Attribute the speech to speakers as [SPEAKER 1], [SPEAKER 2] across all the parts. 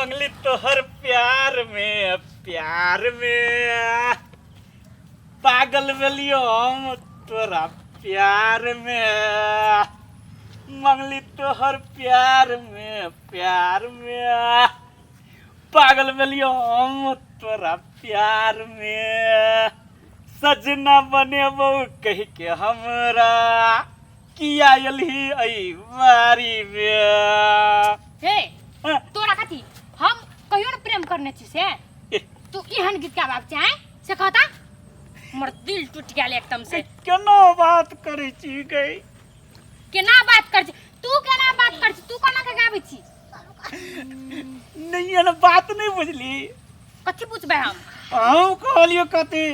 [SPEAKER 1] मंगली तोहर प्यार में, प्यार में पागल भेलियो हम तोरा प्यार में, मंगली तोहर प्यार में, प्यार में पागल भेलियो हम तोरा प्यार में। सजना बनेबौ कहि के हमरा किया एलही एहि बारी में।
[SPEAKER 2] हे
[SPEAKER 1] हाँ।
[SPEAKER 2] तोरा कथी हम कहियो न प्रेम करने छी से
[SPEAKER 1] ए।
[SPEAKER 2] तू एहन गीत गाबाक चाहे से कहता हमर दिल टूट गेल एकदम से।
[SPEAKER 1] केना बात करै छी गई?
[SPEAKER 2] केना बात कर छी तू? केना बात कर छी तू? केना के गाबै छी?
[SPEAKER 1] नहीं एहन बात नहीं बुझली।
[SPEAKER 2] कथी पूछबै हम?
[SPEAKER 1] हम कहलियो कथी,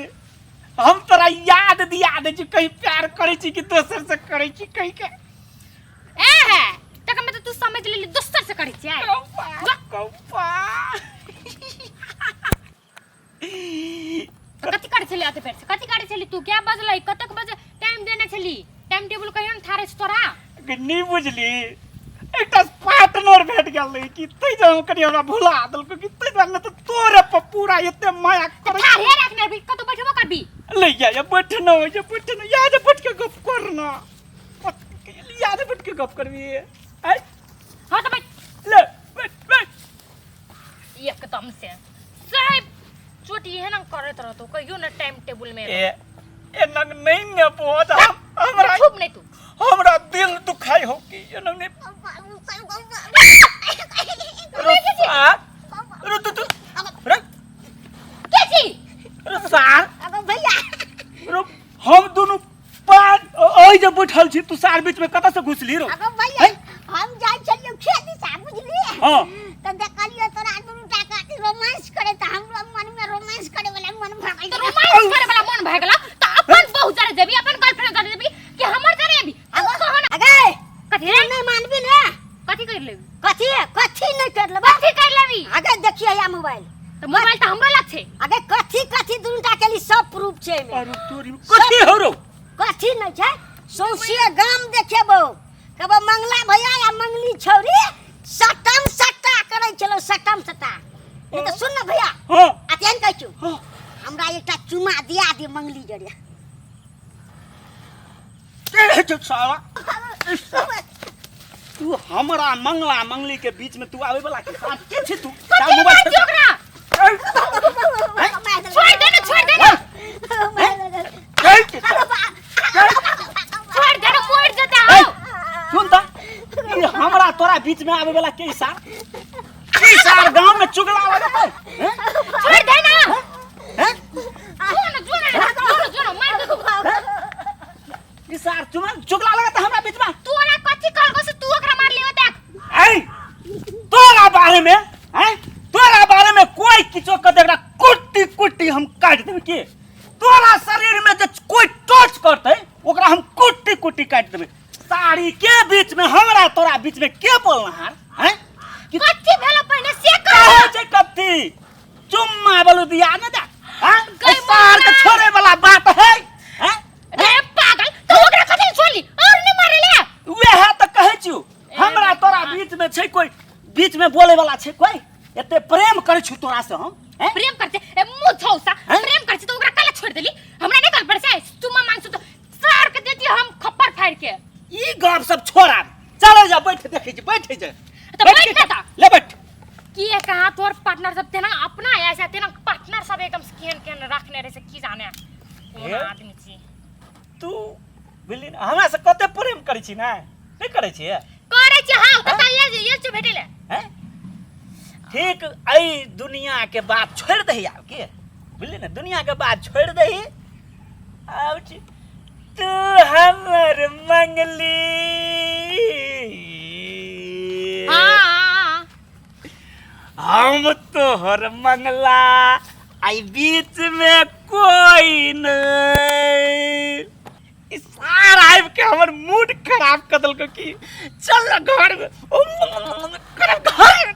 [SPEAKER 1] हम तोरा याद दिया दै छी कहीं प्यार करै छी कि दोसर से करै छी कहीं के।
[SPEAKER 2] ए है तक में तो तू समझ लेली दोसर से करै छी।
[SPEAKER 1] कौपा कौपा
[SPEAKER 2] कथी करै छली अते बेर से? कथी करै छली तू? क्या बजलै? कतेक बजे टाइम देने छली? टाइम टेबुल कहियो न थारे छै तोरा।
[SPEAKER 1] नहीं बुझली, एकटा पार्टनर भेट गेल रही कि तै जे हम कनि हमरा भुला देलको कि तै दुआरे, नहि तऽ तोरे पर पूरा एते माया करै।
[SPEAKER 2] थारे रखने भी कतौ बैठबो करबी?
[SPEAKER 1] ले या या बैठना हो या बैठना, या जे बैठ के गप करना, या जे बैठ के गप करबी। आय
[SPEAKER 2] हां तऽ बैठ।
[SPEAKER 1] ले बैठ बैठ।
[SPEAKER 2] एकदम से साहेब चोट एहन करैत रहतो कहियो न टाइम टेबुल में।
[SPEAKER 1] ए ए नंग नहीं ने बहुत हम हमरा
[SPEAKER 2] छुप नहीं तू।
[SPEAKER 1] हमरा दिल दुखाई हो कि ये नंग नहीं रो सार रो तू तू रे।
[SPEAKER 2] के छी?
[SPEAKER 1] रो सार।
[SPEAKER 3] अगो भैया।
[SPEAKER 1] रो हम दुनू पान ओइ जे बैठल छी, तू सार बीच में कतऽ से घुसली रो?
[SPEAKER 3] अगो भैया, हम जाइ छलियो खेत दिसा बुझलिए।
[SPEAKER 1] हाँ।
[SPEAKER 3] त देखलियो तोरा दुनू टा के अथी रोमांस करे, त हमरो मन में रोमांस करे वाला मन भऽ
[SPEAKER 2] तो
[SPEAKER 3] गेल।
[SPEAKER 2] रोमांस करे वाला मन भए गेला त अपन बहू जरे जेबी, अपन गर्लफ्रेंड जरे जेबी कि हमर जरे एबी? तू कह न।
[SPEAKER 3] अगे
[SPEAKER 2] कथी रे?
[SPEAKER 3] नहीं मानबी ने?
[SPEAKER 2] कथी कर लेबी?
[SPEAKER 3] कथी कथी नहीं कर लेबा?
[SPEAKER 2] कथी कर लेबी?
[SPEAKER 3] अगे देखिए या मोबाइल।
[SPEAKER 2] त मोबाइल त हमरो लग छै।
[SPEAKER 3] अगे कथी कथी दुनू टा के लिए सब प्रूफ छै एमे।
[SPEAKER 1] अरे तोरी कथी हो रो?
[SPEAKER 3] कथी नहीं छै, सौंसे गाम देखेबो कबो मंगला भैया या मंगली छौरी सटम सट्टा करै छलो, सटम सट्टा। नहीं तऽ सुन न भैया।
[SPEAKER 1] हाँ।
[SPEAKER 3] आ तेहन कहै छौ।
[SPEAKER 1] हाँ।
[SPEAKER 3] हमरा एकटा चुमा दिया दे मंगली जरे।
[SPEAKER 1] के छै साला? तू हमरा मंगला मंगली के बीच में तू आवे वाला के साथ के छी तू?
[SPEAKER 2] कथी
[SPEAKER 1] मोबाइल
[SPEAKER 2] मारै छी ओकरा? छोड़ दे ना, छोड़ दे ना।
[SPEAKER 1] के छी?
[SPEAKER 2] छोड़ दे ना, मर जेता।
[SPEAKER 1] ए,
[SPEAKER 2] हो
[SPEAKER 1] सुन त, ई हमरा तोरा बीच में आवे वाला के सार? के सार गांव में चुगला वाला पे? हैं?
[SPEAKER 2] छोड़ दे ना।
[SPEAKER 1] हैं?
[SPEAKER 2] जो ना जो ना जो ना जो ना मार दे।
[SPEAKER 1] ई सार चुगला चुगला लगता हमरा बीच में।
[SPEAKER 2] तू ओना कथी कहलको से तू ओकरा मार लियो देख।
[SPEAKER 1] ऐ तोरा बारे में, हैं, तोरा बारे में कोई किछो कर देखरा कुट्टी कुट्टी हम काट देबै के। तोरा शरीर में जे कोई टच करतै ओकरा हम कुट्टी कुट्टी काट देबै। साड़ी के बीच में हमरा तोरा बीच में के बोलनहार? हैं कि
[SPEAKER 2] कथी भेलो पहिने से कह।
[SPEAKER 1] कहै छै कथी चुम्मा बलु दिया ने दे, हैं?
[SPEAKER 2] गई
[SPEAKER 1] सार के
[SPEAKER 2] मोना।
[SPEAKER 1] छोड़े वाला बात है, हैं?
[SPEAKER 2] रे पागल, तू ओकरा कथी छोड़ली और नहीं मारेले?
[SPEAKER 1] वएह तऽ कहै छियौ, हमरा तोरा बीच में छै कोई बीच में बोले वाला छै कोई? एते प्रेम करै छी तोरा से हम, हैं?
[SPEAKER 2] प्रेम करते ए मुंह छौसा।
[SPEAKER 1] हैं?
[SPEAKER 2] प्रेम करछी तो ओकरा काला छोड़ देली? हमरा नहीं कल पर से चुम्मा मांगछु तो सार के देती हम खप्पर फाड़ के।
[SPEAKER 1] ई गप सब छोड़ा, चलो जा बैठ, देखै छी बैठ जा।
[SPEAKER 2] तो बैठ ना ता।
[SPEAKER 1] ले बैठ।
[SPEAKER 2] की है कहाँ तोर पार्टनर सब तेना अपना ऐसा तेना पार्टनर सब एकदम से केहन केहन रखने रहे से की जाने कोन
[SPEAKER 1] हे?
[SPEAKER 2] आदमी छी।
[SPEAKER 1] तू बुझली ने हमरा से कते प्रेम करै छी ने? नहि करै छी?
[SPEAKER 2] करै छी हां, कता ये ये भेटेले।
[SPEAKER 1] हैं? ठीक, एहि दुनिया के बात छोड़ि दही आब के, बुझली ने? दुनिया के बात छोड़ि दही आब तू हमर मंगली
[SPEAKER 2] हां,
[SPEAKER 1] हम तोहर मंगला, आई बीच में कोई नहीं। ई सार आबि के हमर मूड खराब कऽ देलको की। चल ना घर में, ओ, करब घर में।